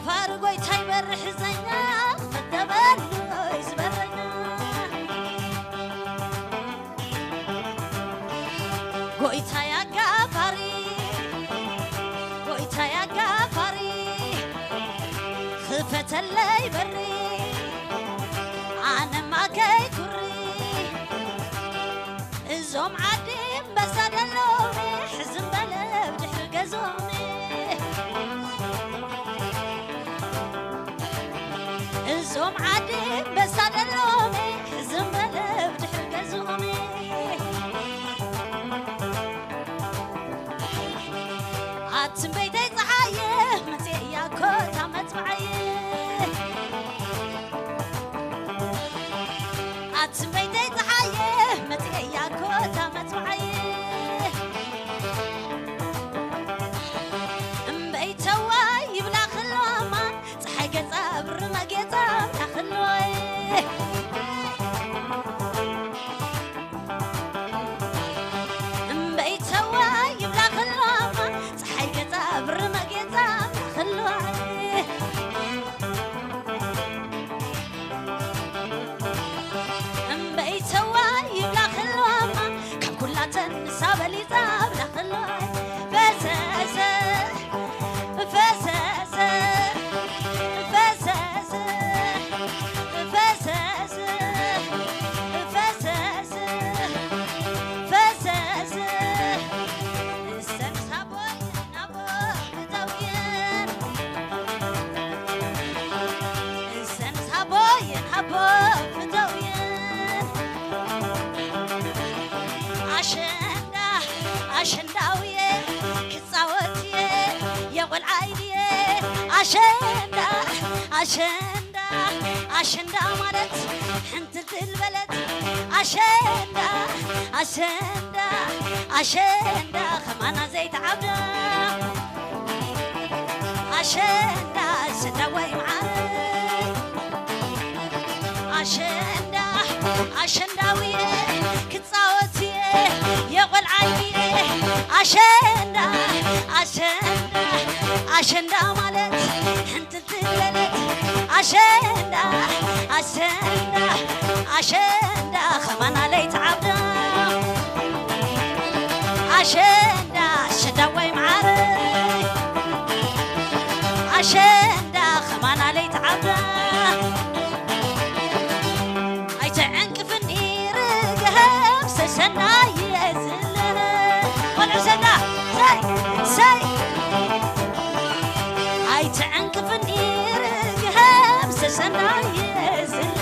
ፋር ጎይታ ይበርሕ ዘኛ፣ ፈተበሉ ዝበረኛ። ጎይታ ያጋፋሪ፣ ጎይታ ያጋፋሪ፣ ክፈተለይ በሪ፣ ኣነማ ከይኩሪ። እዞም ዓዲ እምበሳ ደሎሚ፣ ሕዝም በለ ብድሕሪ ገዞሚ። እዞም ዓዲ እምበሳ ደሎሚ፣ ሕዝም በለ ብድሕሪ ገዞሚ። ኣትም በይተይ ፀሓየ፣ መፅየ እያ ኮታ መፅባዓየ። ኣትም በይተይ ፀሓየ፣ መፅየ እያ ኮታ መፅባዓየ። እምበይተዋይ ይብላ ክሎማ፣ ፀሓይ ገፃ ብርመ ጌፃ ብላ ክሎይ። እምበይተዋይ ይብላ ክሎማ፣ ፀሓይ ገፃ ብርመ ጌፃ ብላ ክሎይ። እምበይተዋይ ይብላ ክሎማ፣ ካብ ኩላተን ንሳ በሊፃ ብላ ክሎይ። ፈሰሰ፣ ፈሰሰ፣ ፈሰሰ፣ ፈሰሰ፣ ፈሰሰ፣ ፈሰሰ። እሰን ሳቦይ ናቦ ፍተውየን። እሰን ሳቦይ ናቦ ፍተውየን። ኣሸንዳ ኣሸንዳውየ ክጻወትየ የቆልዓ ኢልየ። ኣሸንዳ ኣሸንዳ ኣሸንዳ ማለት ሕንትልትል በለት። ኣሸንዳ ኣሸንዳ ኣሸንዳ ከማና ዘይተዓብዳ። ኣሸንዳ ኣሸንዳ ወይ መዓረይ። ኣሸንዳ ኣሸንዳውየ ክጻወትየ የቆልዓየ። ኣሸንዳ ኣሸንዳ ኣሸንዳ ማለት ሕንትልትል በለት። ኣሸንዳ ኣሸንዳ ኣሸንዳ ከማና ለይትዓብዳ። ኣሸንዳ ኣሸንዳ ወይ መዓረይ። ኣሸንዳ ከማና ለይትዓብዳ። ኣይትዕንቅፍኒ ርግሀም ሰሰናይ የዝለ። ቆልዑ ሰዳ፣ ሰይ፣ ሰይ። ኣይትዕንቅፍኒ ርግሀም ሰሰናይ የዝለ።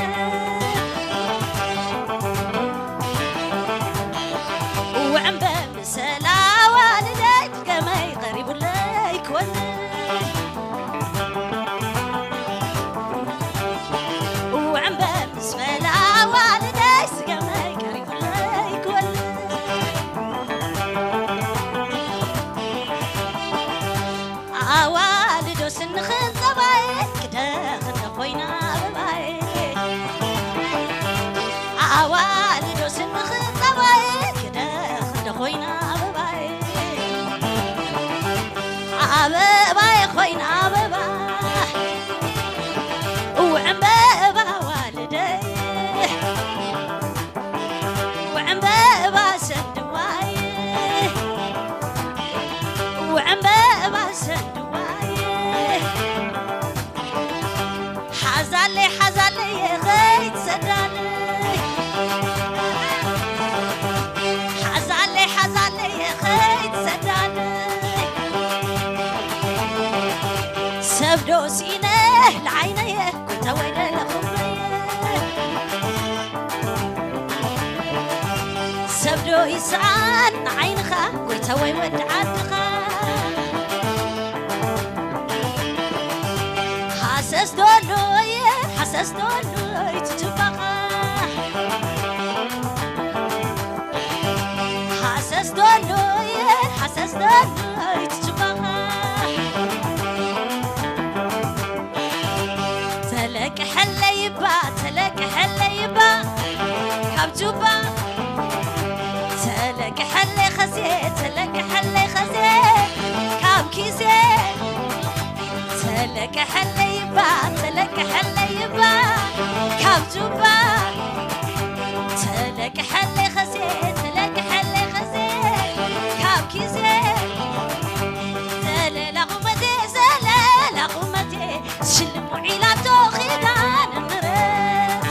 ውዕምበ ምሰላ ዋልደይ ከመይ ቀሪቡለይ ክወልድ። ውዕምበ ምስ በላ ዋልደይ ስገመይ ቀሪቡለይ ክወልድ። ኣዋልዶ ስንኽን ጸባይ ክደኽ እንደ ኮይና ኣበባይ። ኣዋልዶ ስንኽን ጸባይ ክደኽ እንደ ኮይና ኣበባይ። ኣበባይ ኮይና ኣበባ። እው ዕምበባ ዋልደይ። እው ዕምበባ ሰንድዋይ። እው ዕምበባ ሰንድዋይ። ሓዛለይ ሓዛለይ የኸይት ሰዳለይ። ሓዛለይ ሓዛለይ የኸይት ሰዳለይ። ሰብ ዶ ሲነ ንዓይነየ ጎይታ ወይ ደለኹመየ። ሰብ ዶ ይስኣን ንዓይንኻ ጎይታ ወይ ወዲ ዓድኻ። ሃሰስ ዶሎየ ሃሰስ ዶሎይ ትትባኻ። ሃሰስ ዶሎየ ሃሰስ ዶሎይ ትትባኻ። ተለቅሐለይ እባ ተለቅሐለይ እባ ካብ ጁባ። ተለቅሐለይ ኸዜ ተለቅሐለይ ኸዜ ካብ ኪሴ። ተለ ለቅሐለይ እባ፣ ተለቅሐለይ እባ፣ ካብ ጁባ። ተለቅሐለይ ኸሴ፣ ተለቅሐለይ ኸሴ፣ ካብ ኪሴ። ዘለላ ቁመቴ፣ ዘለላ ቁመቴ፣ ሽልም ውዒላቶ ኺዳነ ምሕረት።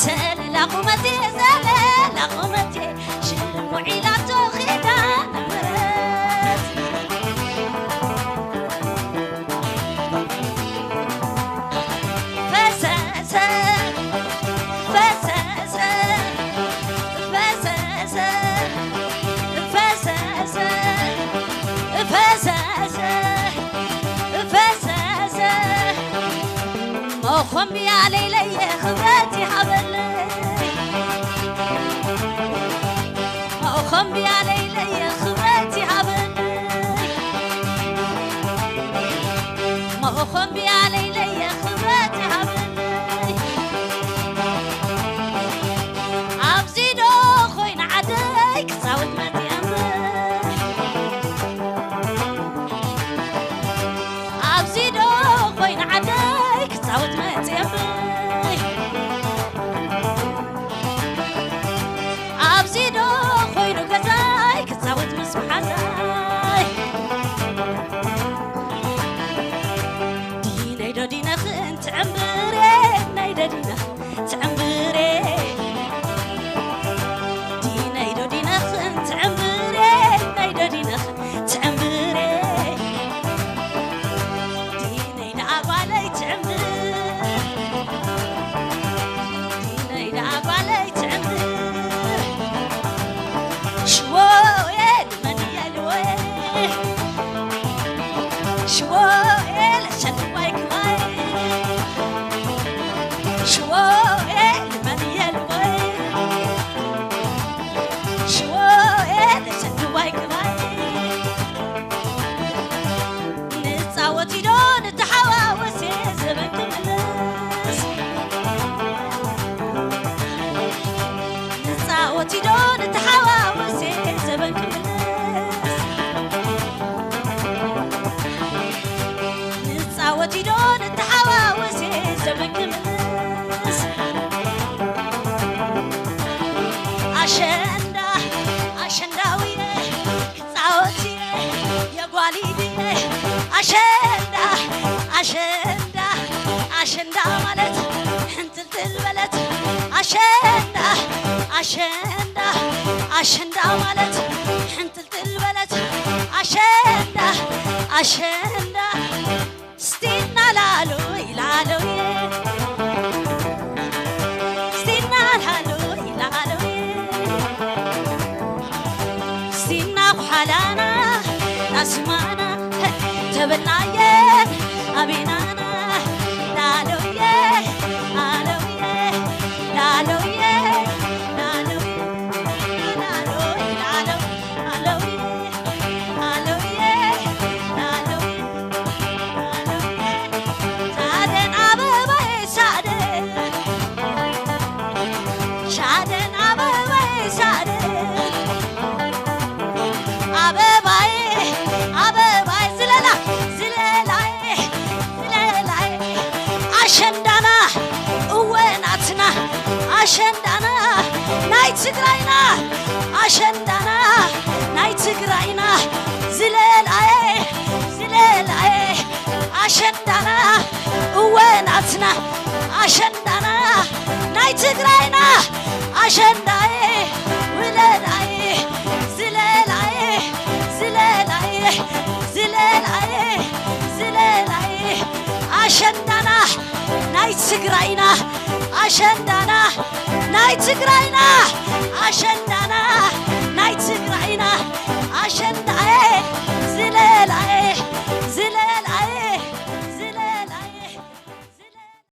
ዘለላ ቁመቴ፣ ዘለላ ቁመቴ፣ ሽልም ውዒላቶ ኺዳነ ምሕረት። ፈሰሰ፣ ፈሰሰ፣ ፈሰሰ፣ ፈሰሰ፣ ፈሰሰ፣ ፈሰሰ። መኾምብያ ለይለየ ክብረት ይሃበለይ። መኾምብያ ለይለየ ክብረት ይሃበለይ። መኾምብያ ለይለየ ክብረት ይሃበለይ። ኣብዚ ዶ ኮይና ዓደይ ክጻወት መጽየ እምበር። ኣብዚ ዶ ኮይና ዓደይ ክጻወት መጽየ እምበር። ኣብዚ ዶ ኮይኑ ገዛይ ክጻወት ምስ መሓዛይ። ዲነይ ዶ ዲነኽን ትዕምብሬ፣ ናይ ዶ ዲነኽን ትዕምብሬ። ዲነይ ዶ ዲነኽን ትዕምብሬ፣ ናይ ዶ ዲነኽን ትዕምብሬ። ዲነይ ደኣ ጓለይ ትዕምብር፣ ዲነይ ደኣ ጓለይ ትዕምብር። ሽዎ የልመን የልወይ፣ ሽዎ የለሸልዋይ ክማይ፣ ሽዎ የልመን የልወይ፣ ሽዎ የለሸልዋይ ክማይ። ንጻወት ኢዶ ንተሓዋወስ ዘበን ክምለስ። ንጻወት ኢዶ ንተሓዋወስ ዘበን ክምለስ። ንጻወት ኢዶ ንተሓዋወስ ዘበን ክምለስ። ኣሸንዳ ኣሸንዳውየ ክጻወት እየ የጓሊት እየ። ኣሸንዳ ኣሸንዳ ኣሸንዳ ማለት ሕንትልትል በለት። ኣሸንዳ ኣሸንዳ ኣሸንዳ ማለት ሕንትልትል በለት። ኣሸንዳ ኣሸንዳ ስቲና ላሎይ ላሎይ፣ ስቲና ላሎይ ላሎይ፣ ስቲና ኩሓላና ጣስማና ተበልናየ ኣቤናና ላሎየ ላሎየ ላሎየ ላሎየ ላሎየ ላሎየ ላሎየ ላሎየ ሻደን ኣበባይ ሻደን፣ ሻደን ኣበባይ ሻደን፣ ኣበባይ ኣበባይ ዝለላ ዝለላይ ዝለላይ ኣሸንዳና እወ ናትና ኣሸንዳና ናይ ትግራይና ኣሸንዳና ናይ ትግራይና ዝለላየ ዝለላየ ኣሸንዳና እወ ናትና ኣሸንዳና ናይ ትግራይና ኣሸንዳየ ውለላየ ዝለላየ ዝለላየ ዝለላየ ዝለላየ ኣሸንዳና ናይ ትግራይና ኣሸንዳና ናይ ትግራይና ኣሸንዳና ናይ ትግራይና ኣሸንዳየ ዝለላየ ዝለላ